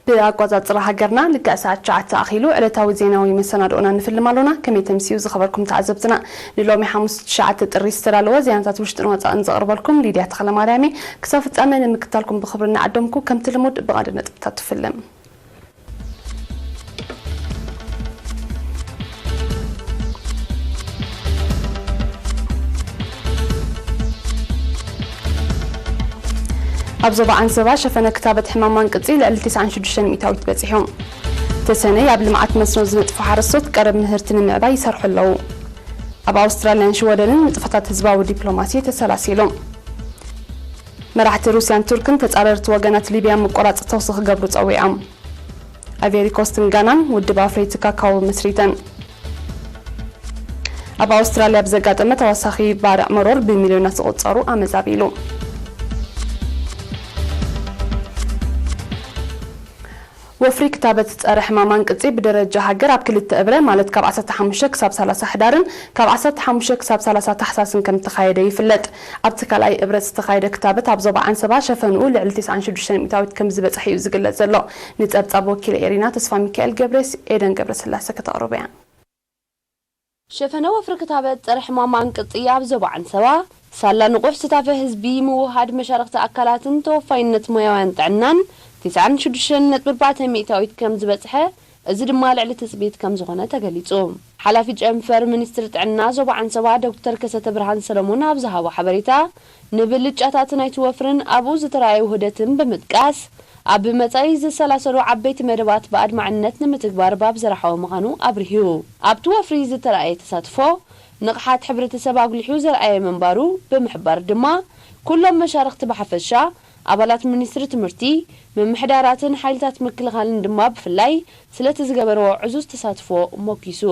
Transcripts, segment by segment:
ብኣቋጻጽራ ሃገርና ልክዕ ሰዓት ትሽዓተ ኣኺሉ ዕለታዊ ዜናዊ መሰናድኦና ንፍልም ኣሎና። ከመይ ተምስዩ ዝኸበርኩም ተዓዘብትና? ንሎሚ ሓሙስ ትሽዓተ ጥሪ ዝተዳለወ ዜናታት ውሽጥን ወጻእን ዘቕርበልኩም ሊድያ ተኽለማርያም እየ። ክሳብ ፍጻመ ንምክታልኩም ብኽብሪ እናዓደምኩ፣ ከምቲ ልሙድ ብቐንዲ ነጥብታት ትፍልም። ኣብ ዞባ ዓንሰባ ሸፈነ ክታበት ሕማም ማንቅጺ ልዕሊ ተስዓን ሽዱሽተን ሚእታዊት በጺሑ። ተሰነይ ኣብ ልምዓት መስኖ ዝነጥፉ ሓረስቶት ቀረብ ምህርቲ ንምዕባይ ይሰርሑ ኣለዉ። ኣብ ኣውስትራልያን ሽወደንን ንጥፈታት ህዝባዊ ዲፕሎማሲ ተሰላሲሉ። መራሕቲ ሩስያን ቱርክን ተጻረርቲ ወገናት ሊብያ ምቁራጽ ተኹሲ ክገብሩ ጸዊዖም። ኣይቨሪ ኮስትን ጋናን ውድብ ኣፍረይቲ ካካዎ መስሪተን። ኣብ ኣውስትራልያ ብዘጋጠመ ተወሳኺ ባርዕ መሮር ብሚልዮናት ዝቑጸሩ ኣመዛቢሉ። ወፍሪ ክታበት ጸረ ሕማም ኣንቅጺ ብደረጃ ሃገር ኣብ ክልተ እብረ፣ ማለት ካብ ዓሰርተ ሓሙሽተ ክሳብ ሰላሳ ሕዳርን ካብ ዓሰርተ ሓሙሽተ ክሳብ ሰላሳ ታሕሳስን ከም እተኻየደ ይፍለጥ። ኣብቲ ካልኣይ እብረ ዝተኻየደ ክታበት ኣብ ዞባ ዓንሰባ ሸፈንኡ ልዕሊ ተስዓን ሽዱሽተን ሚእታዊት ከም ዝበጽሐ እዩ ዝግለጽ ዘሎ። ንጸብጻብ ወኪል ኤሪና ተስፋ ሚካኤል ገብረስ ኤደን ገብረስላሴ ከተቕርቦ እያ። ሸፈነ ወፍሪ ክታበት ጸረ ሕማም ኣንቅጺ ኣብ ዞባ ዓንሰባ ሳላ ንቑሕ ስታፈ ህዝቢ፣ ምውሃድ መሻርኽቲ ኣካላትን ተወፋይነት ሞያውያን ጥዕናን ተስዓን ሽዱሽተን ነጥቢ ኣርባዕተ ሚእታዊት ከም ዝበጽሐ፣ እዚ ድማ ልዕሊ ትጽቢት ከም ዝኾነ ተገሊጹ። ሓላፊ ጨንፈር ሚኒስትሪ ጥዕና ዞባ ዓንሰባ ዶክተር ከሰተ ብርሃን ሰለሞን ኣብ ዝሃቦ ሓበሬታ፣ ንብልጫታት ናይቲ ወፍርን ኣብኡ ዝተራእየ ውህደትን ብምጥቃስ፣ ኣብ መጻኢ ዝሰላሰሉ ዓበይቲ መደባት ብኣድማዕነት ንምትግባር ባብ ዝረሓወ ምዃኑ ኣብሪሁ። ኣብቲ ወፍሪ ዝተራእየ ተሳትፎ፣ ንቕሓት ሕብረተሰብ ኣጉሊሑ ዘርኣየ ምንባሩ ብምሕባር ድማ፣ ኩሎም መሻርኽቲ ብሓፈሻ፣ ኣባላት ሚኒስትሪ ትምህርቲ፣ ምምሕዳራትን ሓይልታት ምክልኻልን ድማ ብፍላይ ስለቲ ዝገበርዎ ዕዙዝ ተሳትፎ ሞኪሱ።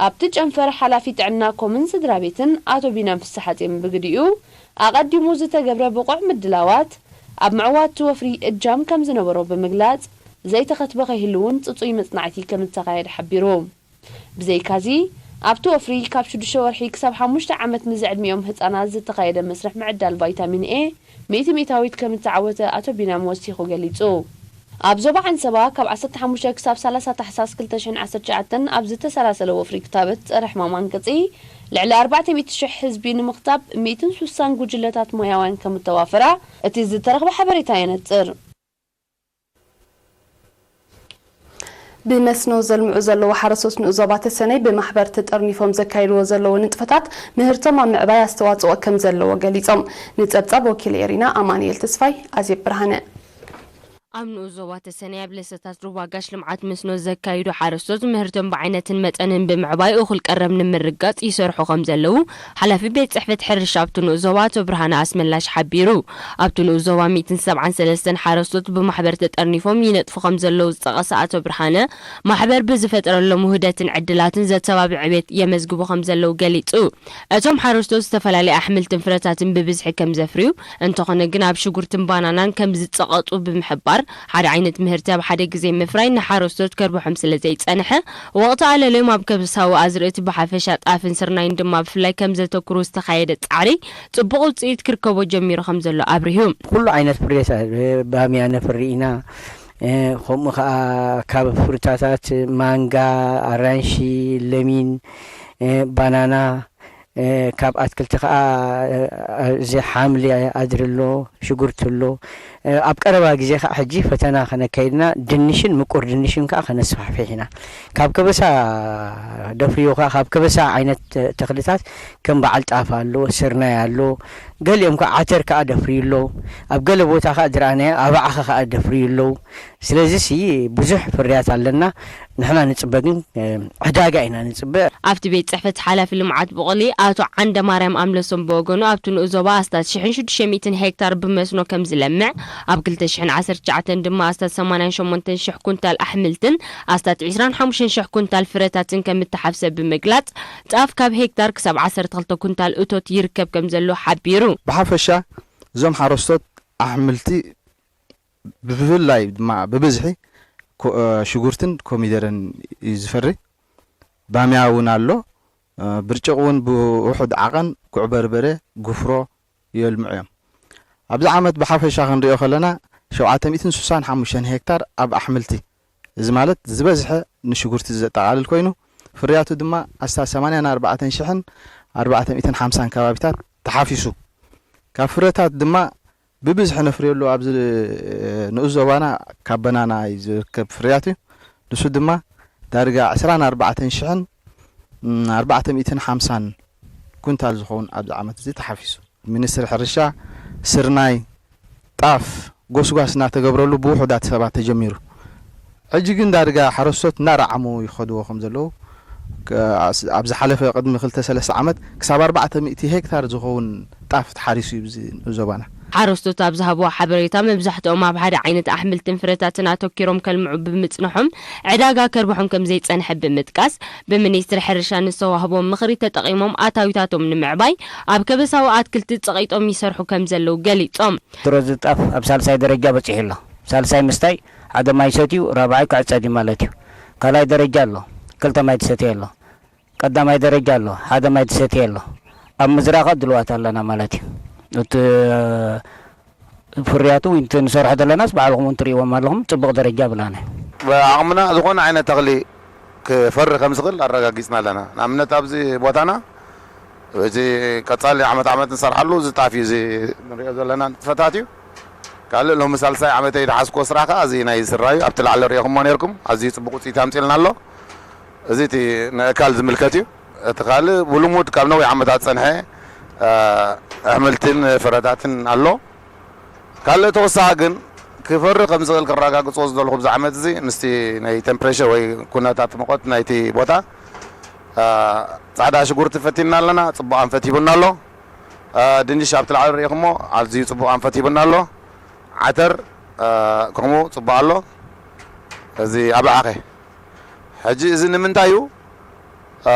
ኣብቲ ጨንፈር ሓላፊ ጥዕና ኮምን ስድራ ቤትን ኣቶ ቢንያም ፍስሓጽዮን ብግዲኡ፣ ኣቐዲሙ ዝተገብረ ብቑዕ ምድላዋት ኣብ ምዕዋት እቲ ወፍሪ እጃም ከም ዝነበሮ ብምግላጽ፣ ዘይተኸትበ ከይህሉ እውን ጽጹይ መጽናዕቲ ከም እተኻየደ ሓቢሩ። ብዘይካዚ፣ ኣብቲ ወፍሪ ካብ ሽዱሽተ ወርሒ ክሳብ ሓሙሽተ ዓመት ንዝዕድሚኦም ህጻናት ዝተኻየደ መስርሕ ምዕዳል ቫይታሚን ኤ ሚእቲ ሚእታዊት ከም እተዓወተ ኣቶ ቢንያም ወሲኹ ገሊጹ። ኣብ ዞባ ዓንሰባ ካብ ዓሰርተ ሓሙሽተ ክሳብ ሰላሳ ታሕሳስ ክልተ ሽሕን ዓሰርተ ትሽዓተን ኣብ ዝተሰላሰለ ወፍሪ ክታበት ጸረ ሕማም ኣንቅጺ፣ ልዕሊ ኣርባዕተ ሚእቲ ሽሕ ህዝቢ ንምኽታብ ሚእትን ስሳን ጉጅለታት ሞያውያን ከም እተዋፈራ እቲ ዝተረኽበ ሓበሬታ የነጽር። ብመስኖ ዘልምዑ ዘለዉ ሓረስቶት ንኡስ ዞባ ተሰነይ ብማሕበር ተጠርኒፎም ዘካይድዎ ዘለዉ ንጥፈታት ምህርቶም ኣብ ምዕባይ ኣስተዋጽኦ ከም ዘለዎ ገሊጾም። ንጸብጻብ ወኪል ኤሪና ኣማኑኤል ተስፋይ፣ ኣዜብ ብርሃነ። ኣብ ንኡስ ዞባ ተሰነይ ኣብ ለሰታት ሩባ ጋሽ ልምዓት መስኖ ዘካይዱ ሓረስቶት ምህርቶም ብዓይነትን መጠንን ብምዕባይ እኹል ቀረብ ንምርጋጽ ይሰርሑ ከም ዘለዉ ሓላፊ ቤት ጽሕፈት ሕርሻ ኣብቲ ንኡስ ዞባ ኣቶ ብርሃነ ኣስመላሽ ሓቢሩ። ኣብቲ ንኡስ ዞባ ሚእትን ሰብዓን ሰለስተን ሓረስቶት ብማሕበር ተጠርኒፎም ይነጥፉ ከም ዘለዉ ዝጠቐሰ ኣቶ ብርሃነ፣ ማሕበር ብዝፈጠረሎም ውህደትን ዕድላትን ዘተባብዕ ዕቤት የመዝግቡ ከም ዘለዉ ገሊጹ። እቶም ሓረስቶት ዝተፈላለዩ ኣሕምልትን ፍረታትን ብብዝሒ ከም ዘፍርዩ፣ እንተኾነ ግን ኣብ ሽጉርትን ባናናን ከም ዝጸቐጡ ብምሕባር፣ ሓደ ዓይነት ምህርቲ ኣብ ሓደ ግዜ ምፍራይ ንሓረስቶት ከርብሖም ስለ ዘይጸንሐ፣ ወቕቲ ኣለልዮም ኣብ ከበሳዊ ኣዝርእቲ ብሓፈሻ ጣፍን ስርናይን ድማ ብፍላይ ከም ዘተኩሩ ዝተኻየደ ጻዕሪ ጽቡቕ ውጽኢት ክርከቦ ጀሚሩ ከም ዘሎ ኣብሪሁ። ኩሉ ዓይነት ፍርያት፣ እ፣ ባምያ ነፍሪ ኢና። እ፣ ከምኡ ኸኣ ካብ ፍሩታታት ማንጋ፣ ኣራንሺ፣ ለሚን፣ እ፣ ባናና፣ እ፣ ካብ ኣትክልቲ ኸኣ፣ እ፣ እዚ ሓምሊ ኣድሪ ኣሎ፣ ሽጉርቲ ኣሎ። እ፣ ኣብ ቀረባ ግዜ ኸኣ ሕጂ ፈተና ከነካይድና ድንሽን ምቁር ድንሽን ከኣ ከነስፋሕፍሕ ኢና። ካብ ከበሳ ደፍርዮ ከኣ፣ ካብ ከበሳ ዓይነት ተኽልታት ከም በዓል ጣፍ ኣሎ፣ ስርናይ ኣሎ፣ ገሊኦም ከኣ ዓተር ከኣ ደፍርዩ ኣለዉ። ኣብ ገለ ቦታ ከኣ ዝረኣናዮ ኣባዕኸ ከኣ ደፍርዩ ኣለዉ። ስለዚሲ ብዙሕ ፍርያት ኣለና። ንሕና ንጽበ ግን፣ እ፣ ዕዳጋ ኢና ንጽበ። ኣብቲ ቤት ጽሕፈት ሓላፊ ልምዓት ቡቕሊ ኣቶ ዓንደ ማርያም ኣምለሶም ብወገኑ፣ ኣብቲ ንኡስ ዞባ ኣስታት ሽሕን ሽዱሽተ ሚእትን ሄክታር ብመስኖ ከም ዝለምዕ፣ ኣብ ክልተ ሽሕን ዓሰርተ ትሽዓተን ድማ ኣስታት ሰማንያን ሸሞንተን ሽሕ ኩንታል ኣሕምልትን ኣስታት ዕስራን ሓሙሽተን ሽሕ ኩንታል ፍረታትን ከም እተሓፍሰ ብምግላጽ፣ ጣፍ ካብ ሄክታር ክሳብ ዓሰርተ ክልተ ኩንታል እቶት ይርከብ ከም ዘሎ ሓቢሩ። ብሓፈሻ እዞም ሓረስቶት ኣሕምልቲ ብፍላይ ድማ ብብዝሒ ኮ-፣ እ፣ ሽጉርትን ኮሚደረን እዩ ዝፈሪ። ባምያ እውን ኣሎ። እ፣ ብርጭቕ እውን ብውሑድ ዓቐን፣ ጉዕ በርበረ፣ ጉፍሮ የልምዑ እዮም። ኣብዚ ዓመት ብሓፈሻ ክንሪኦ ከለና፣ ሸውዓተ ሚእትን ስሳን ሓሙሽተን ሄክታር ኣብ ኣሕምልቲ፣ እዚ ማለት ዝበዝሐ ንሽጉርቲ ዘጠቓልል ኮይኑ፣ ፍርያቱ ድማ ኣስታት ሰማንያን ኣርባዕተን ሽሕን ኣርባዕተ ሚእትን ሓምሳን ከባቢታት ተሓፊሱ። ካብ ፍረታት ድማ ብብዝሒ ነፍርየሉ ኣብዚ ንኡስ ዞባና ካብ በናና እዩ ዝርከብ ፍርያት እዩ። ንሱ ድማ ዳርጋ ዕስራን ኣርባዕተን ሽሕን ኣርባዕተ ሚእትን ሓምሳን ኩንታል ዝኸውን ኣብዚ ዓመት እዚ ተሓፊሱ። ሚኒስትሪ ሕርሻ ስርናይ፣ ጣፍ፣ ጎስጓስ እናተገብረሉ ብውሑዳት ሰባት ተጀሚሩ። ሕጂ ግን ዳርጋ ሓረስቶት እናረዓሙ ይኸድዎ ከም ዘለዉ፣ ከ-፣ ኣስ-፣ ኣብ ዝሓለፈ ቅድሚ ክልተ ሰለስተ ዓመት ክሳብ ኣርባዕተ ሚእቲ ሄክታር ዝኸውን ጣፍ ተሓሪሱ እዩ ኣብዚ ንኡስ ዞባና። ሓረስቶት ኣብ ዝሃብዎ ሓበሬታ፣ መብዛሕትኦም ኣብ ሓደ ዓይነት ኣሕምልትን ፍረታትን ኣተኪሮም ከልምዑ ብምጽንሖም፣ ዕዳጋ ከርብሖም ከም ዘይጸንሐ ብምጥቃስ፣ ብሚኒስትሪ ሕርሻ ንዝተዋህቦም ምኽሪ ተጠቒሞም ኣታዊታቶም ንምዕባይ ኣብ ከበሳዊ ኣትክልቲ ጸቒጦም ይሰርሑ ከም ዘለዉ ገሊጾም። ድሮ እዚ ጣፍ ኣብ ሳልሳይ ደረጃ በጺሑ ኣሎ። ሳልሳይ ምስታይ ሓደ ማይ ሰትዩ ራብዓይ ክዕጸድ እዩ ማለት እዩ። ካልኣይ ደረጃ ኣሎ፣ ክልተ ማይ ትሰትየ ኣሎ። ቀዳማይ ደረጃ ኣሎ፣ ሓደ ማይ ትሰትየ ኣሎ። ኣብ ምዝራኻ ድልዋት ኣለና ማለት እዩ። እቲ ፍርያቱ ወይ እቲ ንሰርሖ ዘለናስ ባዕልኹም እውን ትርእይዎም ኣለኹም፣ ጽቡቕ ደረጃ ብላና። ብዓቕምና ዝኾነ ዓይነት ተኽሊ ክፈሪ ከም ዝኽእል ኣረጋጊጽና ኣለና። ንኣብነት ኣብዚ ቦታና እቲ ቀጻሊ ዓመት ዓመት ንሰርሓሉ እዚ ጣፍ እዩ፣ እዚ ንሪኦ ዘለና ንጥፈታት እዩ። ካልእ ሎሚ ሳልሳይ ዓመተይ ዝሓዝኮ ስራሕ ከኣ እዚ ናይ ዝስራዩ ኣብቲ ላዕሊ ሪኢኹሞ ነይርኩም፣ ኣዝዩ ጽቡቕ ውጽኢት ኣምጺልና ኣሎ። እዚ እቲ ንእካል ዝምልከት እዩ። እቲ ካልእ ብልሙድ ካብ ነዊሕ ዓመታት ዝጸንሐ፣ እ፣ ኣሕምልትን ፍረታትን ኣሎ። ካልእ ተወሳኺ ግን ክፈሪ ከም ዝኽእል ክረጋግጾ ዝደለኹ ብዚ ዓመት እዚ ምስቲ ናይ ቴምፕሬቸር ወይ ኩነታት ሙቐት ናይቲ ቦታ፣ እ፣ ጻዕዳ ሽጉርቲ ፈቲንና ኣለና፣ ጽቡቕ ኣንፈት ሂቡና ኣሎ። እ፣ ድንሽ ኣብቲ ላዕሊ ርኢኹሞ ኣዝዩ ጽቡቕ ኣንፈት ሂቡና ኣሎ። ዓተር፣ እ፣ ከምኡ ጽቡቕ ኣሎ። እዚ ኣባዓኸ። ሕጂ እዚ ንምንታይ እዩ? እ፣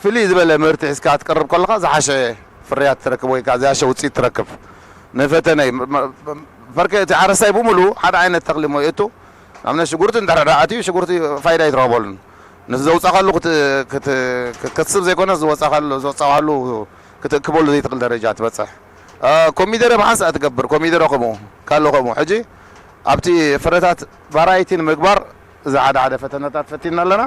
ፍልይ ዝበለ ምህርቲ ሒዝካ ክትቀርብ ከለኻ ዝሓሸ ፍርያት ትረክብ ወይ ከኣ ዝሓሸ ውጽኢት ትረክብ። ንፈተነ እዩ። ም-፣ ም-፣ ፈርከ እቲ ሓረስታይ ብምሉኡ ሓደ ዓይነት ተኽሊ እሞ የእቱ። ንኣብነት ሽጉርቲ እንድሕር ደኣ ኣትዩ ሽጉርቲ ፋይዳ ኣይትረኽበሉን። ነቲ ዘውጻኻሉ ክት-፣ ክት-፣ ክትከስብ ዘይኮነ ዝወጻኻሉ፣ ዘውጻኻሉ ክትእክበሉ ዘይትኽእል ደረጃ ትበጽሕ። እ፣ ኮሚደረ ብሓንሳእ ትገብር፣ ኮሚደረ ከምኡ፣ ካልእ ከምኡ። ሕጂ ኣብቲ ፍረታት ቫራይቲ ንምግባር እዚ ሓደ ሓደ ፈተነታት ፈቲንና ኣለና።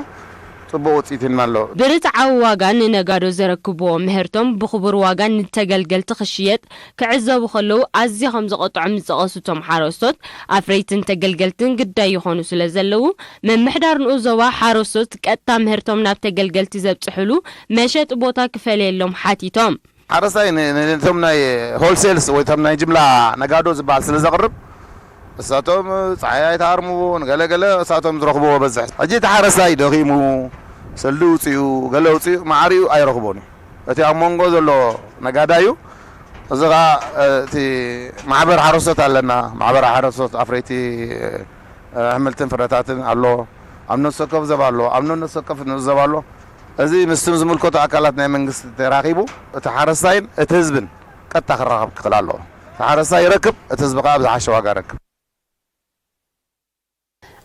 ጽቡቕ ውጽኢት ኢና ኣሎ። ብርትዓዊ ዋጋ ንነጋዶ ዘረክብዎ ምህርቶም ብኽቡር ዋጋ ንተገልገልቲ ክሽየጥ ክዕዘቡ ከለዉ ኣዝያ ከም ዘቐጥዖም ዝጠቐሱ እቶም ሓረስቶት፣ ኣፍረይትን ተገልገልትን ግዳይ ይኾኑ ስለ ዘለዉ፣ ምምሕዳር ንኡስ ዞባ ሓረስቶት ቀጥታ ምህርቶም ናብ ተገልገልቲ ዘብጽሕሉ መሸጢ ቦታ ክፈልየሎም ሓቲቶም። ሓረስታይ ን-፣ ን-፣ ነቶም ናይ ሆልሴልስ ወይ እቶም ናይ ጅምላ ነጋዶ ዝበሃል ስለ ዘቕርብ፣ እሳቶም ጸሓይ ኣይተሃርምዎ፣ ንገለ ገለ እሳቶም ዝረኽብዎ በዝሕ። ሕጂ እቲ ሓረስታይ ደኺሙ፣ ሰልዲ ውጽኡ፣ ገለ ውጽኡ፣ ማዕሪኡ ኣይረኽቦን እዩ። እቲ ኣብ መንጎ ዘሎ ነጋዳዩ፣ እዚ ኸኣ፣ እ፣ እቲ ማሕበር ሓረስቶት ኣለና፣ ማሕበር ሓረስቶት ኣፍረይቲ፣ እ፣ ኣሕምልትን ፍረታትን ኣሎ፣ ኣብ ነፍሲ ወከፍ ዘባ ኣሎ፣ ኣብ ነፍሲ ወከፍ ንኡስ ዘባ ኣሎ። እዚ ምስቶም ዝምልከቱ ኣካላት ናይ መንግስቲ ተራኺቡ፣ እቲ ሓረስታይን እቲ ህዝብን ቀጥታ ክራኸብ ክኽእል ኣለዎ። እቲ ሓረስታይ ይረክብ፣ እቲ ህዝቢ ከኣ ብዝሓሸ ዋጋ ይረክብ።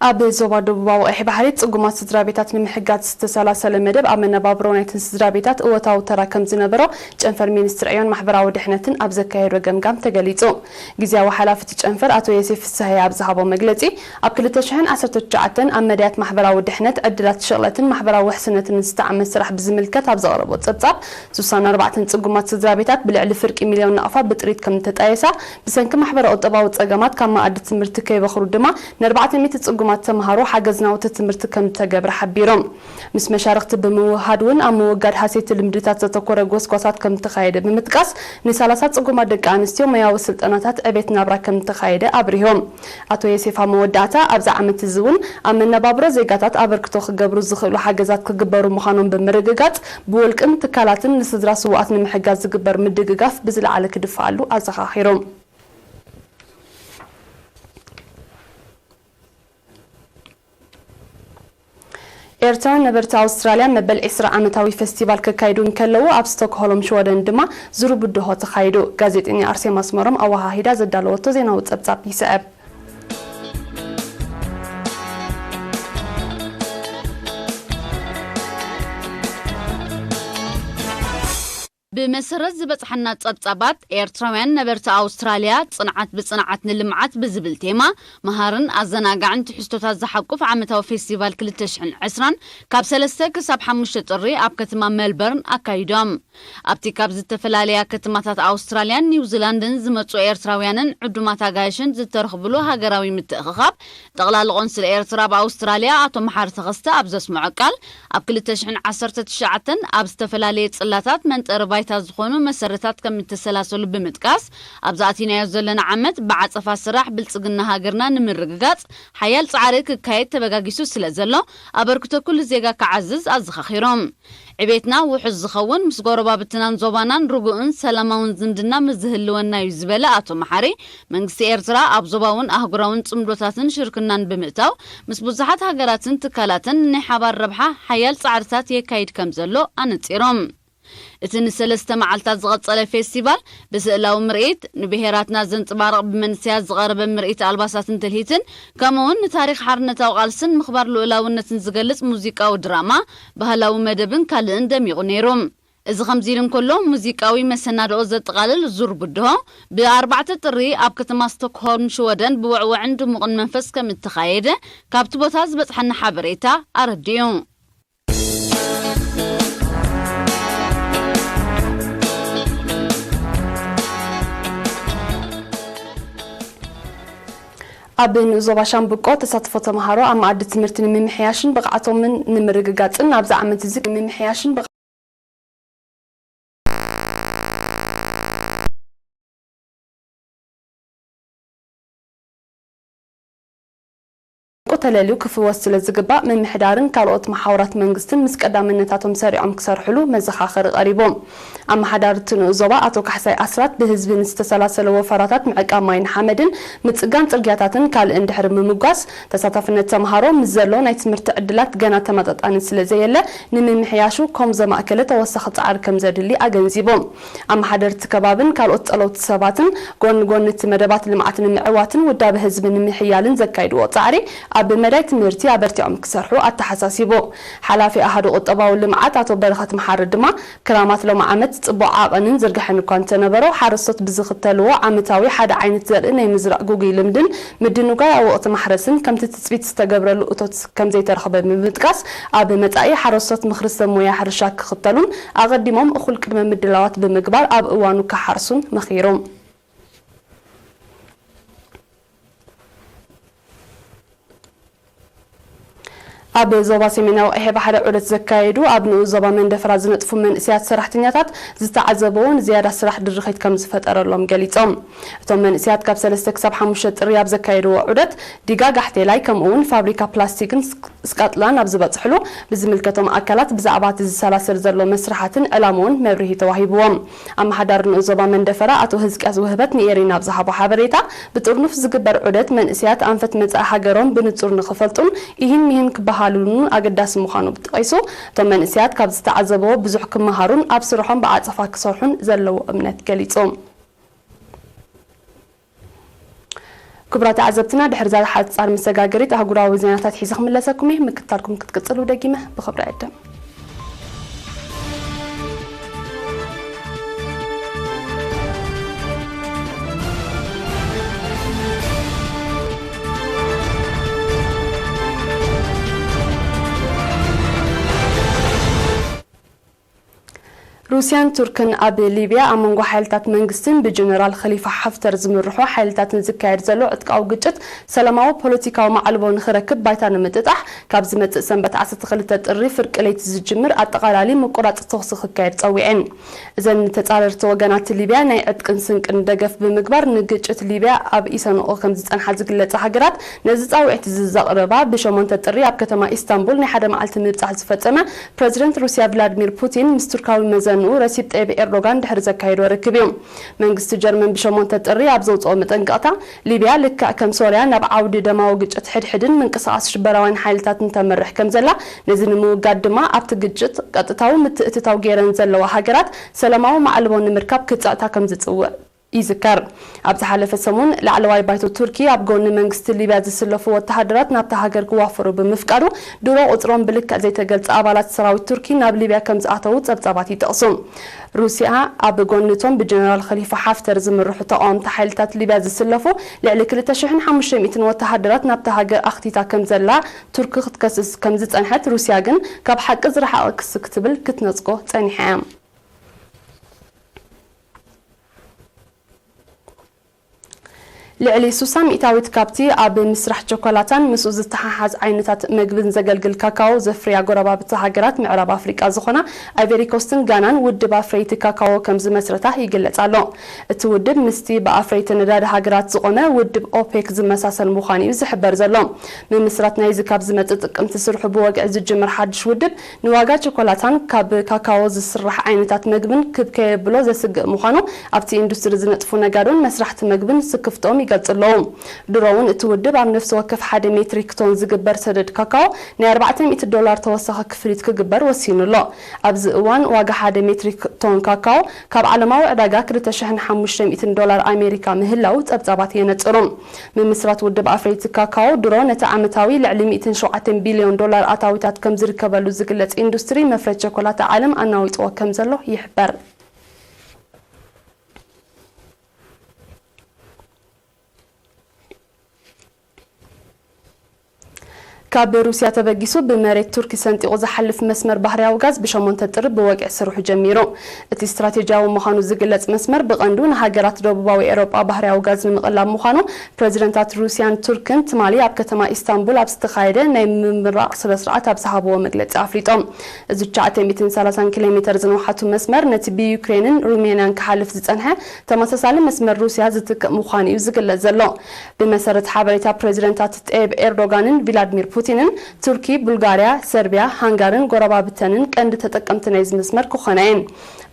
ኣብ ዞባ ደቡባዊ ቀይሕ ባሕሪ ጽጉማት ስድራ ቤታት ንምሕጋዝ ዝተሰላሰለ መደብ ኣብ መነባብሮ ናይተን ስድራ ቤታት እወታዊ ተራ ከም ዝነበሮ ጨንፈር ሚኒስትሪ ዕዮን ማሕበራዊ ድሕነትን ኣብ ዘካየዶ ገምጋም ተገሊጹ። ግዝያዊ ሓላፊ እቲ ጨንፈር ኣቶ ዮሴፍ ፍስሃየ ኣብ ዝሃቦ መግለጺ፣ ኣብ ክልተ ሽሕን ዓሰርተ ትሽዓተን ኣብ መዳያት ማሕበራዊ ድሕነት፣ ዕድላት ሽቕለትን ማሕበራዊ ውሕስነትን ዝተዓመት ስራሕ ብዝምልከት ኣብ ዘቕረቦ ጸብጻብ፣ ስሳን ኣርባዕተን ጽጉማት ስድራ ቤታት ብልዕሊ ፍርቂ ሚልዮን ናቕፋ ብጥሪት ከም እተጣየሳ፣ ብሰንኪ ማሕበረ ቁጠባዊ ጸገማት ካብ መኣዲ ትምህርቲ ከይበኽሩ ድማ ንኣርባዕተ ሚእቲ ጽጉማት ተምሃሮ ሓገዝ ናውቲ ትምህርቲ ከም እተገብረ ሓቢሮም። ምስ መሻርኽቲ ብምውህሃድ እውን ኣብ ምውጋድ ሃሰይቲ ልምድታት ዘተኮረ ጎስጓሳት ከም እተኻየደ ብምጥቃስ፣ ንሰላሳ ጽጉማት ደቂ ኣንስትዮ ሞያዊ ስልጠናታት ዕቤት ናብራ ከም እተኻየደ ኣብሪሆም። ኣቶ ዮሴፍ ኣብ መወዳእታ፣ ኣብዚ ዓመት እዚ እውን ኣብ መነባብሮ ዜጋታት ኣበርክቶ ክገብሩ ዝኽእሉ ሓገዛት ክግበሩ ምዃኖም ብምርግጋጽ፣ ብውልቅን ትካላትን ንስድራ ስዉኣት ንምሕጋዝ ዝግበር ምድግጋፍ ብዝለዓለ ክድፈኣሉ ኣዘኻኺሮም። ኤርትራን ነበርቲ ኣውስትራልያን መበል ዕስራ ዓመታዊ ፈስቲቫል ከካይዱ እንከለዉ፣ ኣብ ስቶክሆልም ሽወደን ድማ ዙር ብድሆ ተኻይዱ። ጋዜጠኛ ኣርሴማ ኣስመሮም ኣወሃሂዳ ዘዳለወቶ ዜናዊ ጸብጻብ ይስዕብ። ብመሰረት ዝበጽሓና ጸብጻባት፣ ኤርትራውያን ነበርቲ ኣውስትራልያ፣ ጽንዓት ብጽንዓት ንልምዓት ብዝብል ቴማ፣ መሃርን ኣዘናጋዕን ትሕዝቶታት ዝሓቁፍ ዓመታዊ ፌስቲቫል ክልተ ሽሕን ዕስራን ካብ ሰለስተ ክሳብ ሓሙሽተ ጥሪ ኣብ ከተማ ሜልበርን ኣካይዶም። ኣብቲ ካብ ዝተፈላለያ ከተማታት ኣውስትራልያን ኒውዚላንድን ዝመጹ ኤርትራውያንን ዕዱማት ኣጋይሽን ዝተረኽብሉ ሃገራዊ ምትእኽኻብ፣ ጠቕላሊ ቆንስል ኤርትራ ኣብ ኣውስትራልያ ኣቶ መሓሪ ተኸስተ ኣብ ዘስምዖ ቃል፣ ኣብ ክልተ ሽሕን ዓሰርተ ትሽዓተን ኣብ ዝተፈላለየ ጽላታት መንጠሪ ባይታ ዝኾኑ መሰረታት ከም እተሰላሰሉ ብምጥቃስ፣ ኣብዚ ኣቲናዮ ዘለና ዓመት ብዓጸፋ ስራሕ ብልጽግና ሃገርና ንምርግጋጽ ሓያል ጻዕሪ ክካየድ ተበጋጊሱ ስለ ዘሎ፣ ኣበርክቶ ኩሉ ዜጋ ክዓዝዝ ኣዘኻኺሮም። ዕቤትና ውሑስ ዝኸውን ምስ ጎረባብትናን ዞባናን ርጉእን ሰላማውን ዝምድና ምስ ዝህልወና እዩ ዝበለ ኣቶ መሓሪ፣ መንግስቲ ኤርትራ ኣብ ዞባውን ኣህጉራውን ጽምዶታትን ሽርክናን ብምእታው፣ ምስ ብዙሓት ሃገራትን ትካላትን ናይ ሓባር ረብሓ ሓያል ጻዕርታት የካይድ ከም ዘሎ ኣነጺሮም። እቲ ንሰለስተ መዓልታት ዝቐጸለ ፌስቲቫል፣ ብስእላዊ ምርኢት፣ ንብሄራትና ዘንጽባርቕ ብመንስያት ዝቐረበ ምርኢት ኣልባሳትን ትልሂትን፣ ከምኡውን ንታሪኽ ሓርነታዊ ቃልስን ምኽባር ልኡላውነትን ዝገልጽ ሙዚቃዊ ድራማ፣ ባህላዊ መደብን ካልእን ደሚቑ ነይሩ። እዚ ከምዚ ኢሉ እንከሎ፣ ሙዚቃዊ መሰናድኦ ዘጠቓልል ዙር ብድሆ፣ ብኣርባዕተ ጥሪ ኣብ ከተማ ስቶክሆልም ሽወደን ብውዕውዕን ድሙቕን መንፈስ ከም እተኻየደ ካብቲ ቦታ ዝበጽሓና ሓበሬታ ኣረዲኡ። ኣብ ንኡስ ዞባ ሻምብቆ ተሳትፎ ተምሃሮ ኣብ መኣዲ ትምህርቲ ንምምሕያሽን ብቕዓቶምን ንምርግጋጽን ኣብዚ ዓመት እዚ ንምምሕያሽን ብቕ- ተለልዩ ክፍወስ ስለ ዝግባእ፣ ምምሕዳርን ካልኦት መሓውራት መንግስትን ምስ ቀዳምነታቶም ሰሪዖም ክሰርሕሉ መዘኻኸሪ ቀሪቡ። ኣመሓዳሪ እቲ ንኡስ ዞባ ኣቶ ካሕሳይ ኣስራት፣ ብህዝቢ ንዝተሰላሰለ ወፈራታት ምዕቃብ ማይን ሓመድን፣ ምጽጋን ጽርግያታትን ካልእን ድሕሪ ምምጓስ፣ ተሳታፍነት ተምሃሮ ምስ ዘሎ ናይ ትምህርቲ ዕድላት ገና ተመጣጣኒ ስለ ዘየለ፣ ንምምሕያሹ ኮም ዘማእከለ ተወሳኺ ጻዕሪ ከም ዘድሊ ኣገንዚቡ። ኣመሓደርቲ ከባብን ካልኦት ጸለውቲ ሰባትን፣ ጎኒ ጎኒ እቲ መደባት ልምዓት ንምዕዋትን ውዳበ ህዝቢ ንምሕያልን ዘካይድዎ ጻዕሪ፣ ኣብ መዳይ ትምህርቲ ኣበርቲዖም ክሰርሑ ኣተሓሳሲቡ። ሓላፊ ኣሃዱ ቁጠባዊ ልምዓት ኣቶ በረኸት መሓሪ ድማ፣ ክራማት ሎሚ ዓመት ጽቡቕ ዓቐንን ዝርግሐን እኳ እንተነበሮ፣ ሓረስቶት ብዝኽተልዎ ዓመታዊ ሓደ ዓይነት ዘርኢ ናይ ምዝራእ ግጉይ ልምድን ምድንጓይ ኣብ ወቕቲ ማሕረስን ከምቲ ትጽቢት ዝተገብረሉ እቶት ከም ዘይተረኽበ ብምጥቃስ፣ ኣብ መጻኢ ሓረስቶት ምኽሪ ሰብ ሞያ ሕርሻ ክኽተሉን ኣቐዲሞም እኹል ቅድመ ምድላዋት ብምግባር ኣብ እዋኑ ክሓርሱን መኺሩ። ኣብ ዞባ ሰሜናዊ ቀይሕ ባሕሪ ዑደት ዘካየዱ ኣብ ንኡስ ዞባ መንደፈራ ዝነጥፉ መንእሰያት ሰራሕተኛታት ዝተዓዘብዎ ንዝያዳ ስራሕ ድርኺት ከም ዝፈጠረሎም ገሊጾም። እቶም መንእሰያት ካብ ሰለስተ ክሳብ ሓሙሽተ ጥሪ ኣብ ዘካየድዎ ዑደት፣ ዲጋ ጋሕቴላይ ከምኡ እውን ፋብሪካ ፕላስቲክን ስክ-፣ ስካትላን ኣብ ዝበጽሕሉ፣ ብዝምልከቶም ኣካላት ብዛዕባ እቲ ዝሰላሰል ዘሎ መስርሓትን ዕላምኡን መብርሂ ተዋሂብዎም። ኣመሓዳሪ ንኡስ ዞባ መንደፈራ ኣቶ ህዝቅያስ ውህበት ንኤሪና ኣብ ዝሃቦ ሓበሬታ፣ ብጥርኑፍ ዝግበር ዑደት መንእሰያት ኣንፈት መጻኢ ሃገሮም ብንጹር ንኽፈልጡን ኢሂን ሚሂን ክበሃሉሉን ኣገዳሲ ምዃኑ ጠቒሱ፣ እቶም መንእሰያት ካብ ዝተዓዘብዎ ብዙሕ ክመሃሩን ኣብ ስርሖም ብዓጸፋ ክሰርሑን ዘለዎ እምነት ገሊጹ። ክቡራት ተዓዘብትና፣ ድሕሪ እዛ ሓጻር መሰጋገሪት ኣህጉራዊ ዜናታት ሒዘ ክምለሰኩም እየ። ምክትታልኩም ክትቅጽሉ ደጊመ ብኽብሪ እዕድም። ሩስያን ቱርክን ኣብ ሊብያ ኣብ መንጎ ሓይልታት መንግስትን ብጀነራል ኸሊፋ ሓፍተር ዝምርሑ ሓይልታትን ዝካየድ ዘሎ ዕጥቃዊ ግጭት ሰላማዊ ፖለቲካዊ ማዕልቦ ንኽረክብ ባይታ ንምጥጣሕ፣ ካብ ዝመጽእ ሰንበት ዓሰርተ ክልተ ጥሪ ፍርቂ ለይቲ ዝጅምር ኣጠቓላሊ ምቁራጽ ተኹሲ ክካየድ ጸዊዐን። እዘን ተጻረርቲ ወገናት ሊብያ ናይ ዕጥቅን ስንቅን ደገፍ ብምግባር ንግጭት ሊብያ ኣብ ኢሰንኦ ከም ዝጸንሓ ዝግለጻ ሃገራት ነዚ ጻውዒት እዚ ዘቕረባ፣ ብሸሞንተ ጥሪ ኣብ ከተማ ኢስታንቡል ናይ ሓደ መዓልቲ ምብጻሕ ዝፈጸመ ፕረዚደንት ሩስያ ቭላድሚር ፑቲን ምስ ቱርካዊ መዘንኡ ረሲፕ ጠይብ ኤርዶጋን ድሕሪ ዘካየዶ ርክብ እዩ። መንግስቲ ጀርመን ብሸሞንተ ጥሪ ኣብ ዘውጽኦ መጠንቀቕታ፣ ሊብያ ልክዕ ከም ሶርያ ናብ ዓውዲ ደማዊ ግጭት ሕድሕድን ምንቅስቓስ ሽበራውያን ሓይልታትን ተምርሕ ከም ዘላ፣ ነዚ ንምውጋድ ድማ ኣብቲ ግጭት ቀጥታዊ ምትእትታው ገይረን ዘለዋ ሃገራት ሰላማዊ ማዕልቦ ንምርካብ ክጽዕታ ከም ዝጽውዕ ይዝከር። ኣብ ዝሓለፈ ሰሙን ላዕለዋይ ባይቶ ቱርኪ ኣብ ጎኒ መንግስቲ ሊብያ ዝስለፉ ወተሃደራት ናብታ ሃገር ክዋፈሩ ብምፍቃዱ፣ ድሮ ቁጽሮም ብልክዕ ዘይተገልጸ ኣባላት ሰራዊት ቱርኪ ናብ ሊብያ ከም ዝኣተዉ ጸብጻባት ይጠቕሱ። ሩስያ ኣብ ጎኒ እቶም ብጀነራል ኸሊፋ ሓፍተር ዝምርሑ ተቓወምቲ ሓይልታት ሊብያ ዝስለፉ ልዕሊ ክልተ ሽሕን ሓሙሽተ ሚእትን ወተሃደራት ናብታ ሃገር ኣኽቲታ ከም ዘላ ቱርኪ ክትከስስ ከም ዝጸንሐት፣ ሩስያ ግን ካብ ሓቂ ዝረሓቐ ክሲ ክትብል ክትነጽጎ ጸኒሓ እያ። ልዕሊ ሱሳ ሚእታዊት ካብቲ ኣብ ምስራሕ ቸኮላታን ምስኡ ዝተሓሓዝ ዓይነታት መግብን ዘገልግል ካካዎ ዘፍርያ ጎረባብቲ ሃገራት ምዕራብ ኣፍሪቃ ዝኾና ኣይቨሪ ኮስትን ጋናን ውድብ ኣፍረይቲ ካካዎ ከም ዝመስረታ ይግለጽ ኣሎ። እቲ ውድብ ምስቲ ብኣፍረይቲ ነዳዲ ሃገራት ዝቖመ ውድብ ኦፔክ ዝመሳሰል ምዃኑ እዩ ዝሕበር ዘሎ። ምምስራት ናይዚ ካብ ዝመጽእ ጥቅምቲ ስርሑ ብወግዒ ዝጅምር ሓድሽ ውድብ፣ ንዋጋ ቸኮላታን ካብ ካካዎ ዝስራሕ ዓይነታት መግብን ክብ ከየብሎ ዘስግእ ምዃኑ ኣብቲ ኢንዱስትሪ ዝነጥፉ ነጋዶን መስራሕቲ መግብን ስክፍትኦም ይገልጹ ኣለዉ። ድሮ እውን እቲ ውድብ ኣብ ነፍሲ ወከፍ ሓደ ሜትሪክ ቶን ዝግበር ሰደድ ካካዎ ናይ ኣርባዕተ ሚእቲ ዶላር ተወሳኺ ክፍሊት ክግበር ወሲኑ ኣሎ። ኣብዚ እዋን ዋጋ ሓደ ሜትሪክ ቶን ካካዎ ካብ ዓለማዊ ዕዳጋ ክልተ ሽሕን ሓሙሽተ ሚእትን ዶላር ኣሜሪካ ምህላው ጸብጻባት የነጽሩ። ምምስራት ውድብ ኣፍረይቲ ካካዎ ድሮ ነቲ ዓመታዊ ልዕሊ ሚእትን ሸውዓተን ቢልዮን ዶላር ኣታዊታት ከም ዝርከበሉ ዝግለጽ ኢንዱስትሪ መፍረ ቸኮላታ ዓለም ኣናዊጥዎ ከም ዘሎ ይሕበር። ካብ ሩስያ ተበጊሱ ብመሬት ቱርኪ ሰንጢቑ ዝሓልፍ መስመር ባህርያዊ ጋዝ ብሸሞንተ ጥሪ ብወግዒ ስርሑ ጀሚሩ። እቲ ስትራቴጂያዊ ምዃኑ ዝግለጽ መስመር ብቐንዱ ንሃገራት ደቡባዊ ኤውሮጳ ባህርያዊ ጋዝ ንምቕላብ ምዃኑ ፕረዚደንታት ሩስያን ቱርክን ትማሊ ኣብ ከተማ ኢስታንቡል ኣብ ዝተኻየደ ናይ ምምራቕ ስነ ስርዓት ኣብ ዝሃብዎ መግለጺ ኣፍሊጦም። እዚ ትሽዓተ ሚእትን ሰላሳን ኪሎ ሜተር ዝነውሓቱ መስመር ነቲ ብዩክሬንን ሩሜንያን ክሓልፍ ዝጸንሐ ተመሳሳሊ መስመር ሩስያ ዝትክእ ምዃኑ እዩ ዝግለጽ ዘሎ። ብመሰረት ሓበሬታ ፕረዚደንታት ጠይብ ኤርዶጋንን ቪላድሚር ፑቲንን፣ ቱርኪ፣ ቡልጋርያ፣ ሰርቢያ፣ ሃንጋርን ጎረባብተንን ቀንዲ ተጠቀምቲ ናይዚ መስመር ክኾና እየን።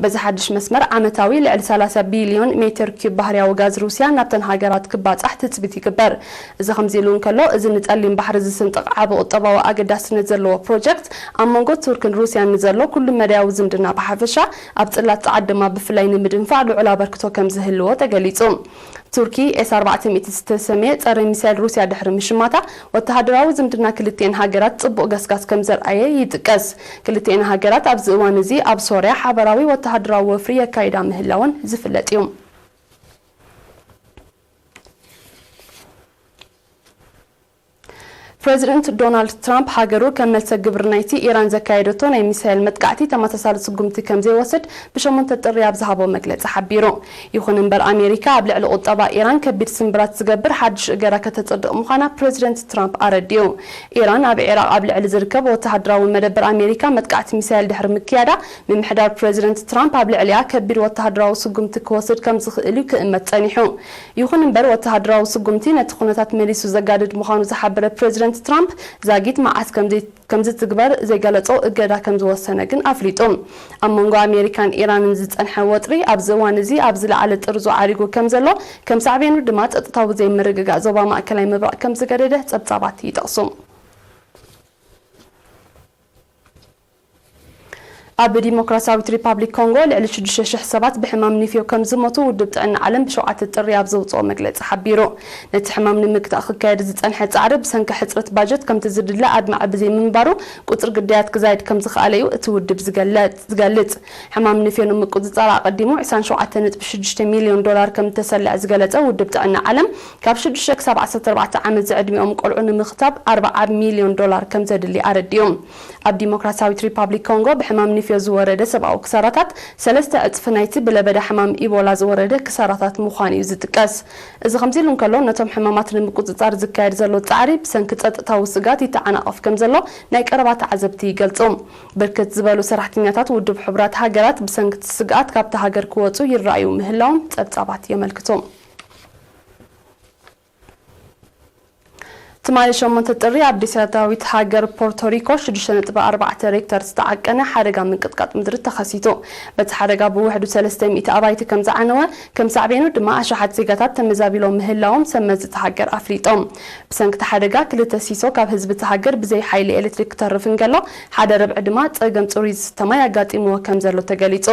በዚ ሓድሽ መስመር ዓመታዊ ልዕሊ ሰላሳ ቢልዮን ሜትር ኪዩብ ባህርያዊ ጋዝ ሩስያ ናብተን ሃገራት ክባጻሕ ትጽቢት ይግበር። እዚ ከምዚ ኢሉ እንከሎ፣ እዚ ንጸሊም ባሕሪ ዝስንጥቕ ዓቢ ቁጠባዊ ኣገዳስነት ዘለዎ ፕሮጀክት ኣብ መንጎ ቱርክን ሩስያን ንዘሎ ኩሉ መዳያዊ ዝምድና ብሓፈሻ፣ ኣብ ጽላት ጸዓት ድማ ብፍላይ ንምድንፋዕ ልዑል ኣበርክቶ ከም ዝህልዎ ተገሊጹ። ቱርኪ ኤስ ኣርባዕተ ሚእቲ ዝተሰምየ ጸረ ሚሳይል ሩስያ ድሕሪ ምሽማታ፣ ወተሃደራዊ ዝምድና ክልቲኤን ሃገራት ጽቡቕ ገስጋስ ከም ዘርኣየ ይጥቀስ። ክልቲኤን ሃገራት ኣብዚ እዋን እዚ ኣብ ሶርያ ሓበራዊ ወተሃደራዊ ወፍሪ የካይዳ ምህላወን ዝፍለጥ እዩ። ፕረዚደንት ዶናልድ ትራምፕ ሃገሩ ከም መልሰ ግብሪ ናይቲ ኢራን ዘካየደቶ ናይ ሚሳይል መጥቃዕቲ ተመሳሳሊ ስጉምቲ ከም ዘይወስድ ብሸሞንተ ጥሪ ኣብ ዝሃቦ መግለጺ ሓቢሩ። ይኹን እምበር፣ ኣሜሪካ ኣብ ልዕሊ ቁጠባ ኢራን ከቢድ ስምብራት ዝገብር ሓድሽ እገዳ ከተጽድቕ ምዃና ፕረዚደንት ትራምፕ ኣረዲኡ። ኢራን ኣብ ዒራቕ ኣብ ልዕሊ ዝርከብ ወተሃደራዊ መደበር ኣሜሪካ መጥቃዕቲ ሚሳይል ድሕሪ ምክያዳ፣ ምምሕዳር ፕረዚደንት ትራምፕ ኣብ ልዕሊኣ ከቢድ ወተሃደራዊ ስጉምቲ ክወስድ ከም ዝኽእል እዩ ክእመት ጸኒሑ። ይኹን እምበር፣ ወተሃደራዊ ስጉምቲ ነቲ ኩነታት መሊሱ ዘጋድድ ምዃኑ ዝሓበረ ፕረዚደንት ትራምፕ፣ ዛጊት መዓስ ከም ዘይ-፣ ከም ዝትግበር ዘይገለጾ እገዳ ከም ዝወሰነ ግን ኣፍሊጡ። ኣብ መንጎ ኣሜሪካን ኢራንን ዝጸንሐ ወጥሪ ኣብዚ እዋን እዚ ኣብ ዝለዓለ ጥርዙ ዓሪጉ ከም ዘሎ፣ ከም ሳዕቤኑ ድማ ጸጥታዊ ዘይምርግጋእ ዞባ ማእከላይ ምብራቕ ከም ዝገደደ ጸብጻባት ይጠቕሱ። ኣብ ዲሞክራሲያዊት ሪፓብሊክ ኮንጎ ልዕሊ ሽዱሽተ ሽሕ ሰባት ብሕማም ኒፍዮ ከም ዝሞቱ ውድብ ጥዕና ዓለም ብሸውዓተ ጥሪ ኣብ ዘውጽኦ መግለጺ ሓቢሩ። ነቲ ሕማም ንምግታእ ክካየድ ዝጸንሐ ጻዕሪ ብሰንኪ ሕጽረት ባጀት ከምቲ ዝድለ ኣድማዒ ብዘይምንባሩ ቁጽሪ ግዳያት ክዛይድ ከም ዝኸኣለ እዩ እቲ ውድብ ዝገለጽ-፣ ዝገልጽ። ሕማም ኒፍዮ ንምቁጽጻር ኣቐዲሙ ዕስራን ሸውዓተን ነጥቢ ሽዱሽተ ሚልዮን ዶላር ከም ዝተሰልዐ ዝገለጸ ውድብ ጥዕና ዓለም፣ ካብ ሽዱሽተ ክሳብ ዓሰርተ ኣርባዕተ ዓመት ዝዕድሚኦም ቆልዑ ንምኽታብ ኣርብዓ ሚልዮን ዶላር ከም ዘድሊ ኣረዲኡ። ኣብ ዲሞክራሲያዊት ሪፓብሊክ ኮንጎ ብሕማም ኒፍዮ ዝወረደ ሰብኣዊ ክሳራታት ሰለስተ ዕጽፊ ናይቲ ብለበዳ ሕማም ኢቦላ ዝወረደ ክሳራታት ምዃኑ እዩ ዝጥቀስ። እዚ ከምዚ ኢሉ እንከሎ፣ ነቶም ሕማማት ንምቁጽጻር ዝካየድ ዘሎ ጻዕሪ ብሰንኪ ጸጥታዊ ስግኣት ይተዓናቐፍ ከም ዘሎ ናይ ቀረባ ተዓዘብቲ ይገልጹ። ብርክት ዝበሉ ሰራሕተኛታት ውድብ ሕቡራት ሃገራት ብሰንኪ እቲ ስግኣት ካብታ ሃገር ክወጹ ይረኣዩ ምህላዎም ጸብጻባት የመልክቱ። ትማሊ ሸሞንተ ጥሪ ኣብ ደሴታዊት ሃገር ፖርቶሪኮ ሽዱሽተ ነጥቢ ኣርባዕተ ሬክተር ዝተዓቀነ ሓደጋ ምንቅጥቃጥ ምድሪ ተኸሲቱ። በቲ ሓደጋ ብውሕዱ ሰለስተ ሚእቲ ኣባይቲ ከም ዝዓነወ፣ ከም ሳዕቤኑ ድማ ኣሽሓት ዜጋታት ተመዛቢሎም ምህላዎም ሰብ መዚ እታ ሃገር ኣፍሊጦም። ብሰንኪ እቲ ሓደጋ ክልተ ሲሶ ካብ ህዝቢ እታ ሃገር ብዘይ ሓይሊ ኤሌክትሪክ ክተርፍ እንከሎ፣ ሓደ ርብዒ ድማ ጸገም ጽሩይ ዝስተ ማይ ኣጋጢምዎ ከም ዘሎ ተገሊጹ።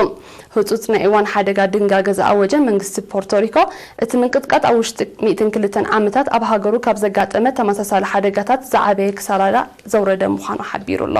ህጹጽ ናይ እዋን ሓደጋ ድንጋገ ዝኣወጀ መንግስቲ ፖርቶሪኮ፣ እቲ ምንቅጥቃጥ ኣብ ውሽጢ ሚእትን ክልተን ዓመታት ኣብ ሃገሩ ካብ ዘጋጠመ ተመሳሳሊ ሓደጋታት ዝዓበየ ክሳራ ዘውረደ ምዃኑ ሓቢሩ ኣሎ።